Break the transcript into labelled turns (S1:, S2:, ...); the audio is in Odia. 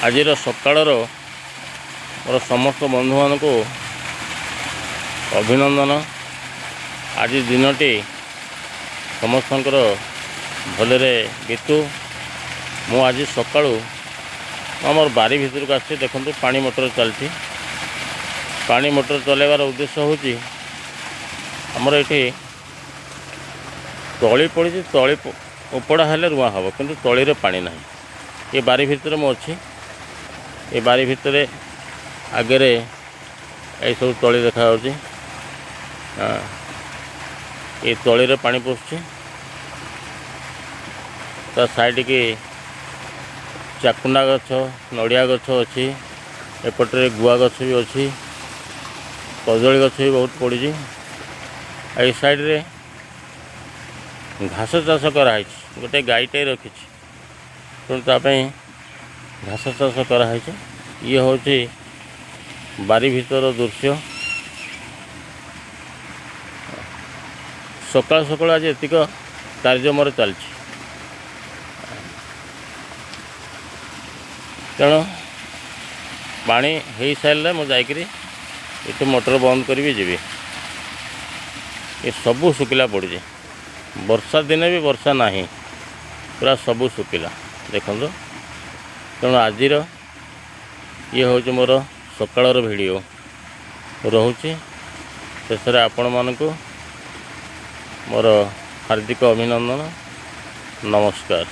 S1: ଆଜିର ସକାଳର ମୋର ସମସ୍ତ ବନ୍ଧୁମାନଙ୍କୁ ଅଭିନନ୍ଦନ। ଆଜି ଦିନଟି ସମସ୍ତଙ୍କର ଭଲରେ ବିତୁ। ମୁଁ ଆଜି ସକାଳୁ ଆମର ବାରି ଭିତରକୁ ଆସିଛି। ଦେଖନ୍ତୁ, ପାଣି ମଟର ଚାଲିଛି। ପାଣି ମଟର ଚଲାଇବାର ଉଦ୍ଦେଶ୍ୟ ହେଉଛି, ଆମର ଏଠି ତଳି ପଡ଼ିଛି। ତଳି ଓପଡ଼ା ହେଲେ ରୁଆ ହେବ, କିନ୍ତୁ ତଳିରେ ପାଣି ନାହିଁ। ଏ ବାରି ଭିତରେ ମୁଁ ଅଛି। ଏ ବାରି ଭିତରେ ଆଗରେ ଏଇସବୁ ତଳି ଦେଖାଯାଉଛି। ହଁ, ଏ ତଳିରେ ପାଣି ପଶୁଛି। ତା ସାଇଡ଼କି ଚାକୁଣ୍ଡା ଗଛ, ନଡ଼ିଆ ଗଛ ଅଛି। ଏପଟରେ ଗୁଆ ଗଛ ବି ଅଛି, କଦଳୀ ଗଛ ବି ବହୁତ ପଡ଼ିଛି। ଏଇ ସାଇଡ଼ରେ ଘାସ ଚାଷ କରାହେଇଛି। ଗୋଟେ ଗାଈଟେ ରଖିଛି, ତେଣୁ ତା ପାଇଁ ଘାସ ଚାଷ କରାହେଇଛି। ଇଏ ହେଉଛି ବାରି ଭିତର ଦୃଶ୍ୟ। ସକାଳୁ ସକାଳୁ ଆଜି ଏତିକ କାର୍ଯ୍ୟ ମୋର ଚାଲିଛି। ତେଣୁ ପାଣି ହେଇସାରିଲେ ମୁଁ ଯାଇକରି ଏଠି ମଟର ବନ୍ଦ କରିବି, ଯିବି। ଏ ସବୁ ଶୁଖିଲା ପଡ଼ିଛି। ବର୍ଷା ଦିନେ ବି ବର୍ଷା ନାହିଁ, ପୁରା ସବୁ ଶୁଖିଲା ଦେଖନ୍ତୁ। ତେଣୁ ଆଜିର ଇଏ ହେଉଛି ମୋର ସକାଳର ଭିଡ଼ିଓ ରହୁଛି। ଶେଷରେ ଆପଣମାନଙ୍କୁ ମୋର ହାର୍ଦ୍ଦିକ ଅଭିନନ୍ଦନ, ନମସ୍କାର।